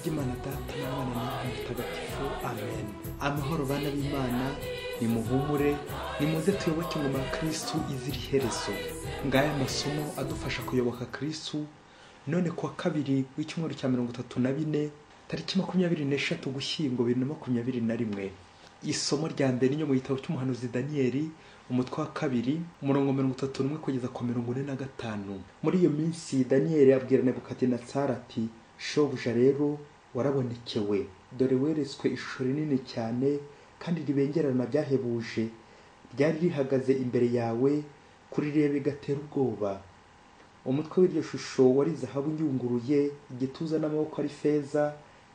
ry'Imana Data na Mwana na Mutagatifu. Amen. Amahoro bana b'Imana, nimuhumure, nimuze tuyoboke ingoma ya Kristu izira iherezo. Ngaya masomo adufasha kuyoboka Kristu none kuwa kabiri w'icyumweru cya 34 tariki 23 Ugushyingo 2021. Isomo rya mbere ni mu gitabo cy'umuhanuzi Daniyeli, umutwe wa 2, umurongo 31 kugeza ku 45. Muri iyo minsi Daniyeli abwira Nebukadinezari ati: shobuja rero warabonekewe, dore weretswe ishusho rinini cyane kandi ribengerana byahebuje, ryari rihagaze imbere yawe, kurireba bigatera ubwoba. Umutwe w'iryo shusho wari zahabu nyunguruye, igituza n'amaboko ari feza,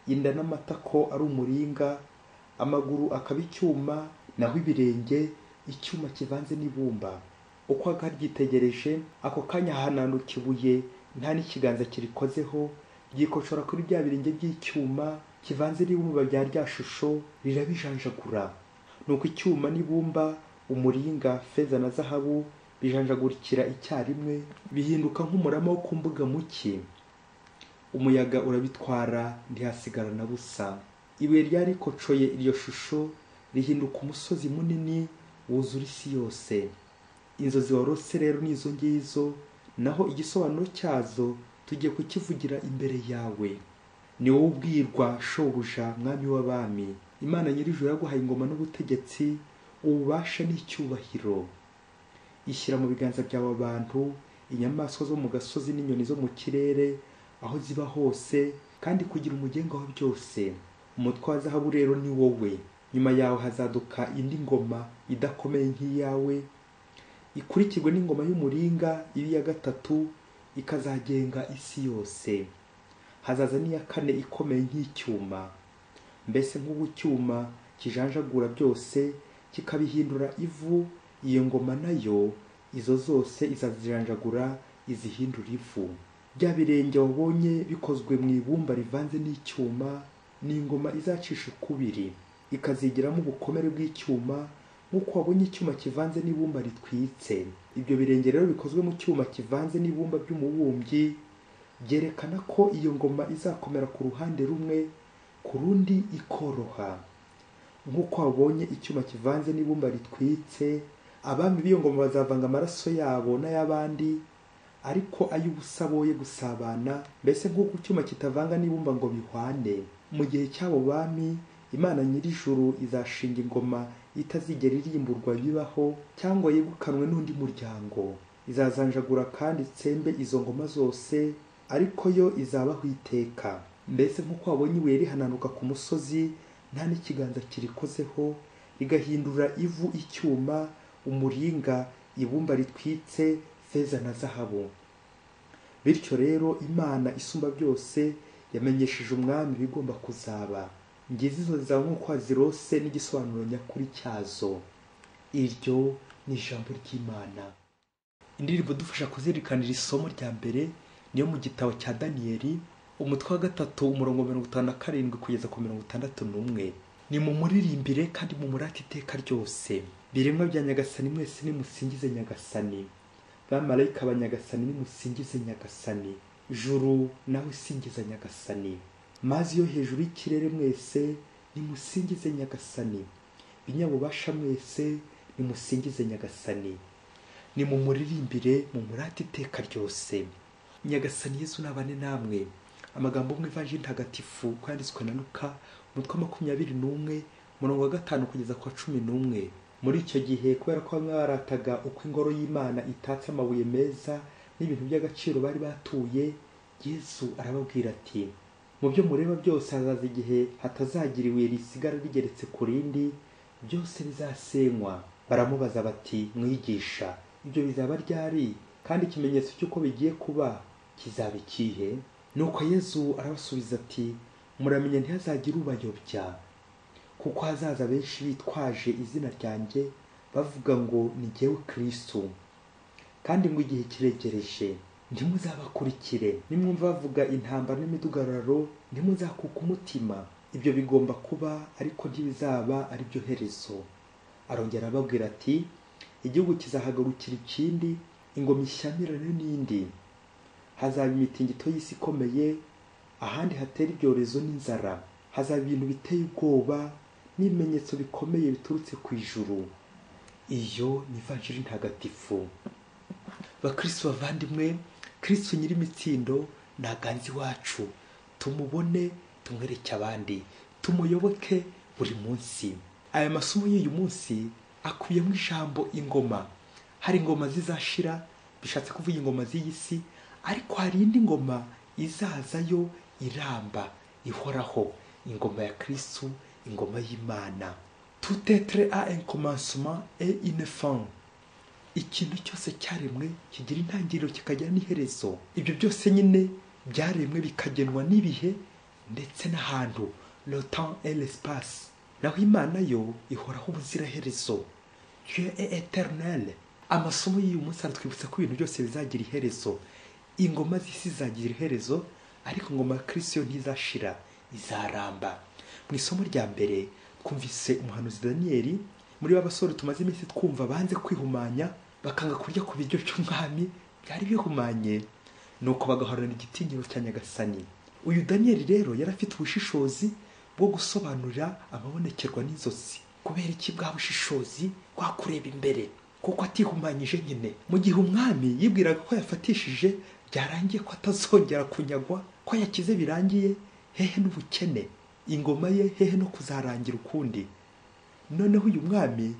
inda n'amatako ari umuringa, amaguru akaba icyuma, naho ibirenge icyuma kivanze n'ibumba. Uko akaryitegereje ako kanya hananuka ibuye nta n'ikiganza kirikozeho, ryikoshora kuri bya birenge by'icyuma kivanze n'ibumba bya rya shusho, rirabijanjagura. Nuko icyuma n'ibumba, umuringa, feza na zahabu bijanjagurikira icyarimwe, bihinduka nk'umurama wo ku mbuga muke. Umuyaga urabitwara, ntihasigara na busa. Ibuye ryarikocoye iryo shusho rihinduka umusozi munini wuzura isi yose. Inzozi warose rero nizo ngizo, naho igisobanuro cyazo tugiye kukivugira imbere yawe. Ni wowe ubwirwa, shobuja, mwami w'abami. Imana nyir'ijuru yaguhaye ingoma n'ubutegetsi, ububasha n'icyubahiro. Ishyira mu biganza byawe abantu, inyamaswa zo mu gasozi n'inyoni zo mu kirere, aho ziba hose, kandi kugira umugenga wa byose. Umutwe wa zahabu rero ni wowe. Nyuma yawe hazaduka indi ngoma idakomeye nk'iyawe, ikurikirwe n'ingoma y'umuringa ibi ya gatatu, ikazagenga isi yose. Hazaza n'iya kane ikomeye nk'icyuma, mbese nk'ubu cyuma kijanjagura byose kikabihindura ivu. Iyo ngoma nayo izo zose izazijanjagura izihindura ivu. Bya birenge wabonye bikozwe mu ibumba rivanze n'icyuma, ni ingoma izacisha ukubiri, ikazigiramo ubukomere bw'icyuma, nk'uko wabonye icyuma kivanze n'ibumba ritwitse. Ibyo birenge rero bikozwe mu cyuma kivanze n'ibumba by'umubumbyi byerekana ko iyo ngoma izakomera ku ruhande rumwe, ku rundi ikoroha. Nk'uko wabonye icyuma kivanze n'ibumba ritwitse, abami b'iyo ngoma bazavanga amaraso yabo n'ay'abandi, ariko ay'ubusa boye gusabana, mbese nk'uko icyuma kitavanga n'ibumba ngo bihwane. Mu gihe cy'abo bami, Imana nyir'ijuru izashinga ingoma itazigera irimburwa bibaho, cyangwa yegukanwe n'undi muryango. Izazanjagura kandi itsembe izo ngoma zose, ariko yo izabaho iteka. Mbese nk'uko wabonye ibuye rihananuka ku musozi nta n'ikiganza kirikozeho, rigahindura ivu icyuma, umuringa, ibumba ritwitse, feza na zahabu. Bityo rero Imana isumba byose yamenyesheje umwami ibigomba kuzaba. Ngizi izo zawe nk'uko wazirose n'igisobanuro nyakuri cyazo. Iryo ni ijambo ry'Imana. Indirimbo dufasha kuzirikanira isomo rya mbere niyo mu gitabo cya Daniyeli, umutwe wa 3, umurongo 57 kugeza ku 61. Nimumuririmbire kandi mumurate iteka ryose. Biremwa bya Nyagasani mwese nimusingize Nyagasani. Bamarayika ba Nyagasani nimusingize Nyagasani. Juru nawe singiza Nyagasani. Mazi yo hejuru y'ikirere mwese nimusingize Nyagasani. Binyabubasha mwese nimusingize Nyagasani. Nimumuririmbire mumurate iteka ryose. Nyagasani Yezu nabane namwe. Amagambo mu Ivanjiri ntagatifu kwanditswe na Luka, umutwe wa 21, umurongo wa 5 kugeza ku 11. Muri icyo gihe, kubera ko bamwe barataga uko ingoro y'Imana itatse amabuye meza n'ibintu by'agaciro bari batuye, Yesu arababwira ati: mu byo mureba byose hazaza igihe hatazagira ibuye risigara rigeretse ku rindi, byose bizasenywa. Baramubaza bati: mwigisha, ibyo bizaba ryari? Kandi ikimenyetso cy'uko bigiye kuba kizaba ikihe? Nuko Yesu arabasubiza ati: muramenye ntihazagira ubayobya, kuko hazaza benshi bitwaje izina ryanjye bavuga ngo ni jyewe Kristo, kandi ngo igihe kiregereje. Ntimuzabakurikire. Nimwumva bavuga intambara n'imidugararo, ntimuzakuke umutima. Ibyo bigomba kuba, ariko ntibizaba ari byo herezo. Arongera ababwira ati: igihugu kizahagarukira ikindi, ingoma ishyamirane n'indi. Hazaba imitingito y'isi ikomeye, Ahandi hatera ibyorezo n'inzara. Hazaba ibintu biteye ubwoba n'ibimenyetso bikomeye biturutse ku ijuru. Iyo ni ivanjiri ntagatifu. Bakristu bavandimwe, Kristu nyir'imitsindo naganze iwacu, tumubone, tumwereke abandi, tumuyoboke buri munsi. Aya masomo y'uyu munsi akubiyemo ijambo ingoma. Hari ingoma zizashira, bishatse kuvuga ingoma z'iyi si, ariko hari indi ngoma izazayo iramba, ihoraho, ingoma ya Kristu, ingoma y'Imana. Tout être a un commencement et une fin. Ikintu cyose cyaremwe kigira intangiriro kikagira n'iherezo. Ibyo byose nyine byaremwe bikagenwa n'ibihe ndetse n'ahantu, le temps et l'espace. Naho Imana yo ihoraho ubuziraherezo. Dieu est éternel. Amasomo y'uyu munsi aratwibutsa ko ibintu byose bizagira iherezo. Ingoma z'isi zagira iherezo, ariko ingoma ya Kristo yo ntizashira, izaramba. Mu isomo rya mbere twumvise umuhanuzi Daniyeli, muri ba basore tumaze iminsi twumva banze kwihumanya, bakanga kurya ku biryo by'umwami byari bihumanye, nuko bagahorana igitinyiro cya Nyagasani. Uyu Daniyeli rero yari afite ubushishozi bwo gusobanurira amabonekerwa n'inzozi. Kubera iki bwa bushishozi bwa kureba imbere? Kuko atihumanyije nyine. Mu gihe umwami yibwiraga ko yafatishije byarangiye, ko atazongera kunyagwa, ko yakize birangiye, hehe n'ubukene, ingoma ye hehe no kuzarangira ukundi. Noneho uyu mwami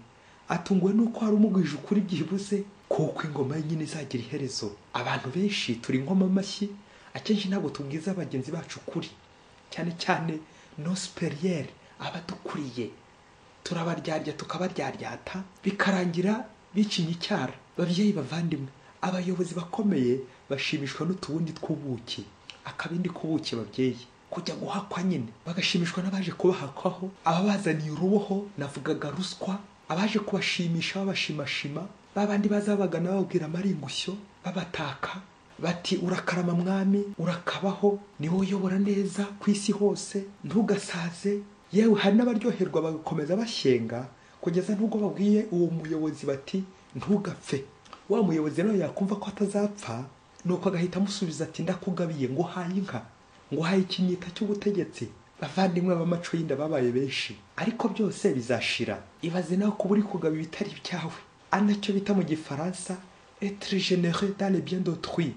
atunguwe nuko hari umugwije ukuri byibuze, kuko ingoma ye nyine izagira iherezo. Abantu benshi turi nkoma amashyi, akenshi ntabwo tubwiza bagenzi bacu ukuri, cyane cyane nos supérieurs, abadukuriye. Turabaryarya tukabaryaryata, bikarangira bicinye icyara. Babyeyi bavandimwe, abayobozi bakomeye bashimishwa n'utubundi tw'ubuki, akabindi k'ubuki babyeyi, kujya guhakwa nyine, bagashimishwa n'abaje kubahakwaho, ababazaniye uruboho, navugaga ruswa, abaje kubashimisha babashimashima, babandi bazabagana bababwira amaringushyo, babataka bati urakarama mwami, urakabaho, ni wowe uyobora neza ku isi hose, ntugasaze. Yewe hari n'abaryoherwa bagakomeza bashyenga kugeza n'ubwo babwiye uwo muyobozi bati ntugapfe. Wa muyobozi nawe yakumva ko atazapfa, nuko agahita amusubiza ati ndakugabiye, nguhaye inka, nguhaye ikinyita cy'ubutegetsi. Bavandimwe b'amaco y'inda babaye benshi, ariko byose bizashira. Ibaze nawe kuba uri kugaba ibitari byawe, anacyo bita mu gifaransa être généreux dans les biens d'autrui.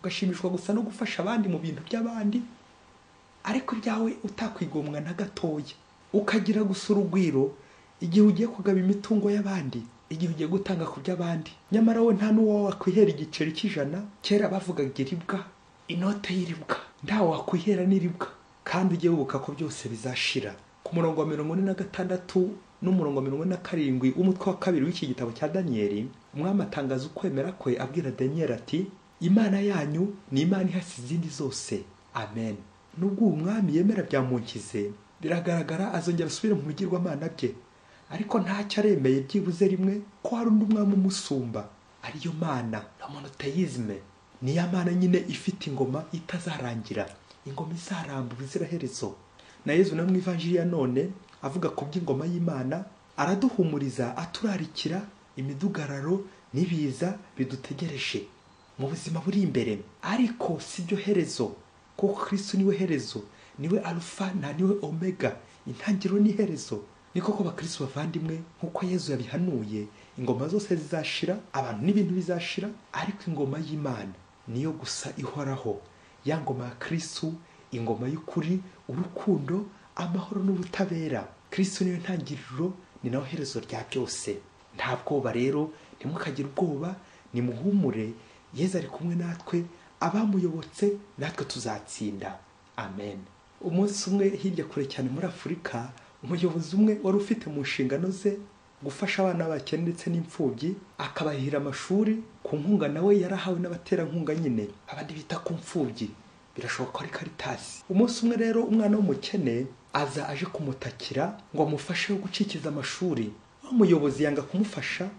Ugashimishwa gusa no gufasha abandi mu bintu by'abandi, ariko ibyawe utakwigomwa na gatoya. Ukagira gusa urugwiro igihe ugiye kugaba imitungo y'abandi, igihe ugiye gutanga ku by'abandi, nyamara wowe nta n'uwo wakwihera igiceri cy'ijana. Kera bavugaga iribwa, inote y'iribwa, ntawe wakwihera n'iribwa. Kandi ujye wibuka ko byose bizashira. Ku murongo wa 46 n'umurongo wa 47 w'umutwe wa kabiri w'iki gitabo cya Daniyeli, umwami atangaza ukwemera kwe abwira Daniyeli ati Imana yanyu ni Imana ihasi izindi zose. Amen. Nubwo uwo mwami yemera byamunkize, biragaragara azongera asubire mu bigirwamana bye, ariko ntacyo aremeye byibuze rimwe ko hari undi mwami umusumba, ariyo Mana. La monothéisme ni ya Mana nyine ifite ingoma itazarangira, ingoma izaramba ubuziraherezo. Na Yezu na mu ivanjiri ya none avuga ku by'ingoma y'Imana, araduhumuriza aturarikira imidugararo n'ibiza bidutegereje mu buzima buri imbere, ariko si byo herezo, kuko Kristo niwe herezo, niwe Alfa na niwe Omega, intangiriro n'iherezo. Ni koko bakristo bavandimwe, nkuko Yezu yabihanuye, ingoma zose zizashira, abantu n'ibintu bizashira, ariko ingoma y'Imana niyo gusa ihoraho. Ya ngoma ya Kristo, ingoma y'ukuri, urukundo, amahoro n'ubutabera. Kristo niyo ntangiriro, ni naho herezo rya byose. Nta bwoba rero, ntimukagire ubwoba, nimuhumure, Yezu ari kumwe natwe, abamuyobotse natwe tuzatsinda. Amen. Umunsi umwe hirya kure cyane muri Afurika, umuyobozi umwe wari ufite mu nshingano ze gufasha abana b'abakene ndetse n'imfubyi, akabahira amashuri ku nkunga nawe yarahawe n'abaterankunga nyine, abandi bita ku mfubyi, birashoboka ko ari Caritas. Umunsi umwe rero umwana w'umukene aza aje kumutakira ngo amufashe gucikiza amashuri. Umuyobozi yanga kumufasha,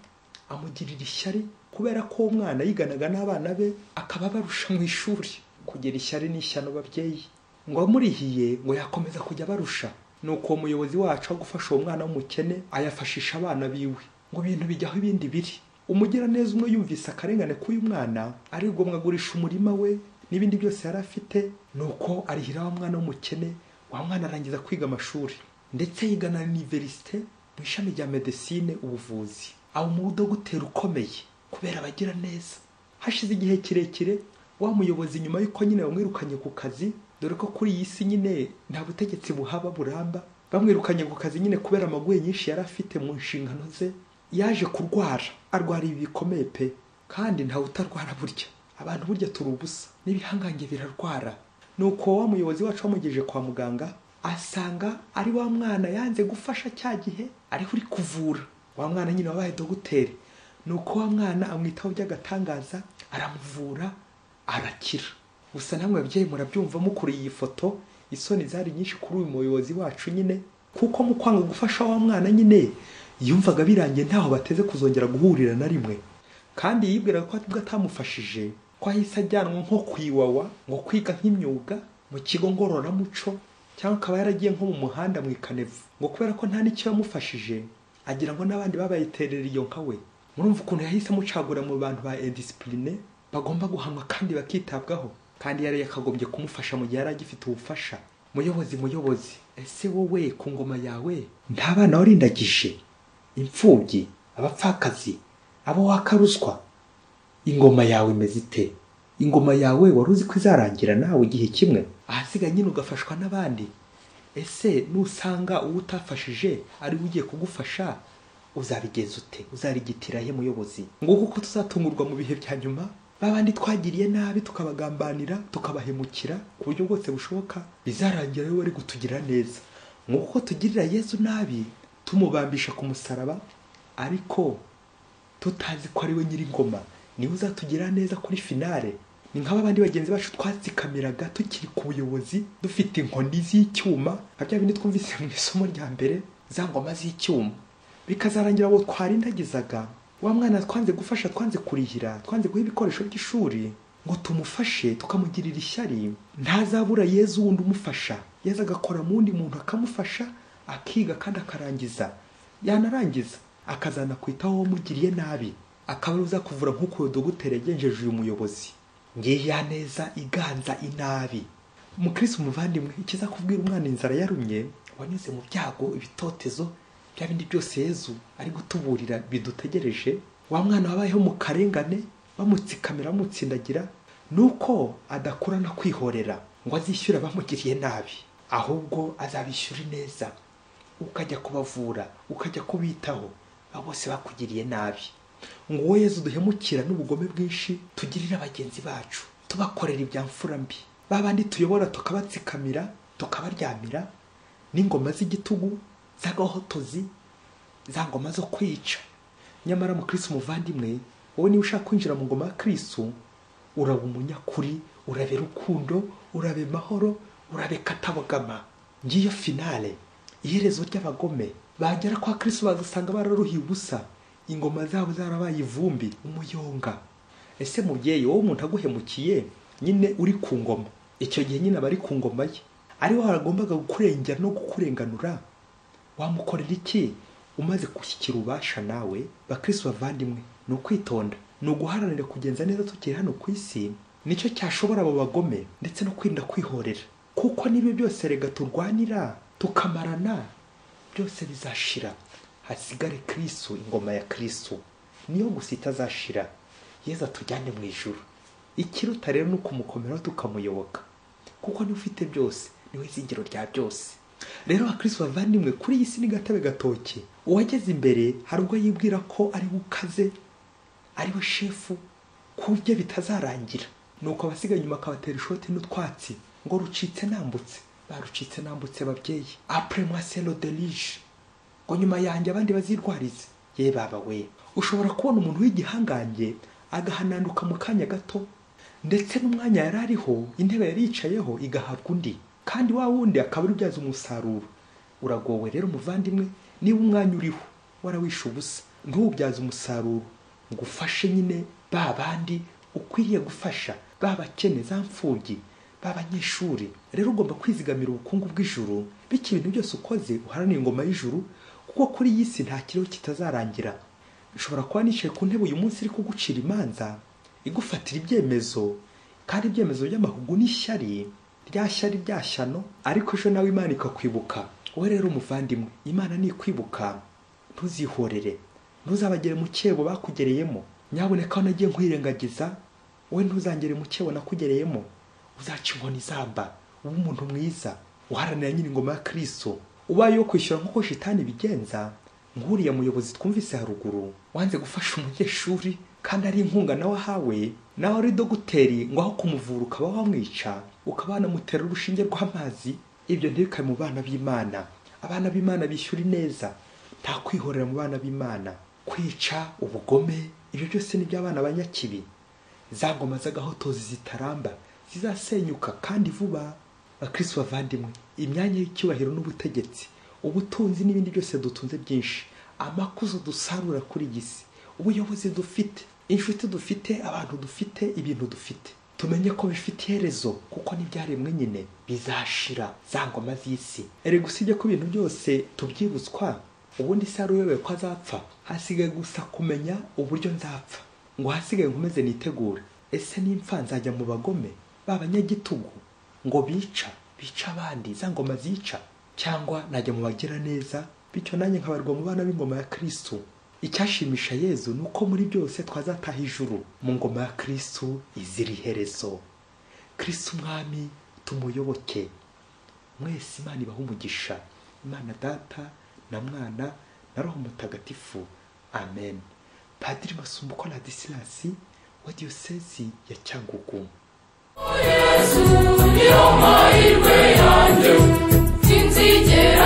amugirira ishyari kubera ko uwo mwana yiganaga n'abana be akaba abarusha mu ishuri. Kugira ishyari n'ishyano babyeyi, ngo amurihiye ngo yakomeza kujya abarusha. Nuko uwo muyobozi wacu wo gufasha uwo mwana w'umukene ayafashisha abana biwe, ngo ibintu bijyaho ibindi biri. Umugiraneza umwe yumvise akarengane k'uyu mwana, arigomwa agurisha umurima we n'ibindi byose yari afite, Nuko arihira wa mwana w'umukene, wa mwana arangiza kwiga amashuri, ndetse yiga na universite mu ishami rya medecine, ubuvuzi. Aba umudogiteri ukomeye kubera abagira neza. Hashize igihe kirekire wa muyobozi nyuma y'uko nyine bamwirukanye ku kazi, dore ko kuri iyi si nyine nta butegetsi buhaba buramba, bamwirukanye ku kazi nyine kubera amaguye nyinshi yari afite mu nshingano ze, yaje kurwara, arwara ibi bikomeye pe. Kandi ntawe utarwara burya, abantu burya turi ubusa, n'ibihangange birarwara. Nuko wa muyobozi wacu bamugejeje kwa muganga, asanga ari wa mwana yanze gufasha cya gihe ariho uri kuvura, wa mwana nyine wabaye dogiteri. Nuko wa mwana amwitaho by'agatangaza, aramuvura arakira. Gusa namwe babyeyi murabyumva mukuriye iyi foto, isoni zari nyinshi kuri uyu muyobozi wacu nyine, kuko mu kwanga gufasha wa mwana nyine yumvaga birangiye ntaho bateze kuzongera guhurira na rimwe. Kandi yibwiraga ko ubwo atamufashije ko ahise ajyanwa nko kwiwawa, ngo kwiga nk'imyuga mu kigo ngororamuco, cyangwa akaba yaragiye nko mu muhanda mu ikanevu, ngo kubera ko nta n'icyo yamufashije agira ngo n'abandi babayiterera iyo nka we. Murumva ukuntu yahise amucagura mu bantu ba indiscipline bagomba guhanwa kandi bakitabwaho, kandi yari yakagombye kumufasha mu gihe yari agifite ubufasha. Muyobozi, muyobozi, ese wowe ku ngoma yawe nta bana warindagije, imfubyi, abapfakazi, abo waka ruswa? Ingoma yawe imeze ite? Ingoma yawe wari uzi ko izarangira nawe igihe kimwe, ahasigaye nyine ugafashwa n'abandi. Ese nusanga uwo utafashije ari we ugiye kugufasha, uzabigenza ute? Uzarigitira he muyobozi? Nguko uko tuzatungurwa mu bihe bya nyuma, babandi twagiriye nabi tukabagambanira, tukabahemukira ku buryo bwose bushoboka, bizarangira we wari kutugira neza. Nguko tugirira Yezu nabi tumubambisha ku musaraba, ariko tutazi ko ari we nyir'ingoma, niwe uzatugira neza kuri finale. Ni nk'aba bandi bagenzi bacu twatsikamiraga tukiri ku buyobozi, dufite inkoni z'icyuma, nka bya bindi twumvise mu isomo rya mbere, za ngoma z'icyuma, bikazarangira abo twarindagizaga, wa mwana twanze gufasha, twanze kurihira, twanze guha ibikoresho by'ishuri ngo tumufashe, tukamugirira ishyari, ntazabura Yezu wundi umufasha. Yezu agakora mu wundi muntu akamufasha, akiga kandi akarangiza, yanarangiza akazanakwitaho uwamugiriye nabi, akaba ari uzakuvura nk'uko uyu dogiteri yagenjeje uyu muyobozi. Ngiyi ya neza iganza inabi. Mukristo muvandimwe, ikizakubwira umwana inzara yarumye, wanyuze mu byago, ibitotezo, bya bindi byose Yezu ari gutuburira bidutegereje, wa mwana wabayeho mu karengane, bamutsikamira, bamutsindagira, nuko adakurana kwihorera ngo azishyure abamugiriye nabi, ahubwo azabishyura neza, ukajya kubavura, ukajya kubitaho, abo bose bakugiriye nabi. Ngo uwo Yezu duhemukira n'ubugome bwinshi tugirira bagenzi bacu, tubakorera ibya mfura mbi, babandi tuyobora tukabatsikamira, tukabaryamira n'ingoma z'igitugu, z'agahotozi, za ngoma zo kwica. Nyamara mukristo muvandimwe, wowe niba ushaka kwinjira mu ngoma ya Kristo, uraba umunyakuri, urabe rukundo, urabe mahoro, urabe katabogama. Ngiyo finale, iherezo ry'abagome. Bagera kwa Kristo bagasanga bararuhiye ubusa, ingoma zabo zarabaye ivumbi, umuyonga. Ese mubyeyi, wowe umuntu aguhemukiye nyine uri ku ngoma, icyo gihe nyine abari ku ngoma ye, ari we wagombaga kukurengera no kukurenganura, wamukorera iki umaze gushyikira ububasha nawe? Bakristo bavandimwe, ni ukwitonda, ni uguharanira kugenza neza tukiri hano ku isi, nicyo cyashobora abo bagome, ndetse no kwirinda kwihorera, kuko n'ibyo byose rega turwanira tukamarana, byose bizashira, hasigare Kristo, ingoma ya Kristo niyo gusa itazashira. Yezu atujyane mu ijuru. Ikiruta rero ni ukumukomeraho tukamuyoboka, kuko niwe ufite byose, niwe zingiro rya byose. Rero Bakristo bavandimwe, kuri iyi si ni gatebe gatoki. Uwageze imbere hari ubwo yibwira ko ari we ukaze, ari we shefu, ku bye bitazarangira. Nuko abasigaye inyuma akabatera ishoti n'utwatsi, ngo rucitse nambutse, barucitse nambutse babyeyi. Après moi c'est le déluge, ngo nyuma yanjye abandi bazirwarize. Ye baba we, ushobora kubona umuntu w'igihangange agahananduka mu kanya gato, ndetse n'umwanya yari ariho, intebe yari yicayeho igahabwa undi, kandi wa wundi akaba ari ubyaza umusaruro. Uragowe rero muvandimwe, niba umwanya uriho warawishe ubusa, ntuwubyaze umusaruro ngo ufashe nyine ba bandi ukwiriye gufasha, ba bakene, za mfubyi, ba banyeshuri. Rero ugomba kwizigamira ubukungu bw'ijuru, bityo ibintu byose ukoze uharanire ingoma y'ijuru, kuko kuri iyi si nta kiriho kitazarangira. Ushobora kuba nicaye ku ntebe uyu munsi iri kugucira imanza, igufatira ibyemezo, kandi ibyemezo by'amahugu n'ishyari, Rya shyari rya shyano, ariko ejo nawe Imana ikakwibuka. Wowe rero umuvandimwe, Imana nikwibuka ntuzihorere, ntuzabagere mu cyebo bakugereyemo. Nyaboneka aho nagiye nkwirengagiza, wowe ntuzangere mu cyebo nakugereyemo. Uzaca inkoni izamba, ube umuntu mwiza, uharanira nyine ingoma ya Kristo. Ubaye wo kwishyura nk'uko shitani bigenza, nk'uriya muyobozi twumvise haruguru wanze gufasha umunyeshuri kandi ari inkunga nawe ahawe, nawe ari dogiteri ngo aho kumuvura ukaba wamwica, ukaba wanamutera urushinge rw'amazi. Ibyo ntibikabe mu bana b'Imana. Abana b'Imana bishyura ineza, nta kwihorera mu bana b'Imana. Kwica, ubugome, ibyo byose ni iby'abana banyakibi. Za ngoma z'agahotozi zitaramba zizasenyuka kandi vuba. Bakristo bavandimwe, imyanya y'icyubahiro n'ubutegetsi, ubutunzi n'ibindi byose dutunze byinshi, amakuzo dusarura kuri iyi si, ubuyobozi dufite, inshuti dufite, abantu dufite, ibintu dufite, tumenye ko bifite iherezo, kuko n'ibyaremwe nyine bizashira. Za ngoma z'isi, erega usibye ko ibintu byose tubyibutswa, ubundi se hari uyobewe ko azapfa? Hasigaye gusa kumenya uburyo nzapfa, ngo hasigaye nkomeze nitegure. Ese nimpfa nzajya mu bagome b'abanyagitugu ngo bica abandi, za ngoma zica, cyangwa najya mu bagira neza, bityo nanjye nkabarwa mu bana b'ingoma ya Kristo? Icyashimisha Yezu ni uko muri byose twazataha ijuru mu ngoma ya Kristo izira iherezo. Kristo umwami tumuyoboke. Mwese Imana ibahe umugisha. Imana Data na Mwana na Roho Mutagatifu. Amen. Padiri Masumbuko Ladislas wa Diyosezi ya Cyangugu. Yesu niyo mahirwe yanjye, sinzigera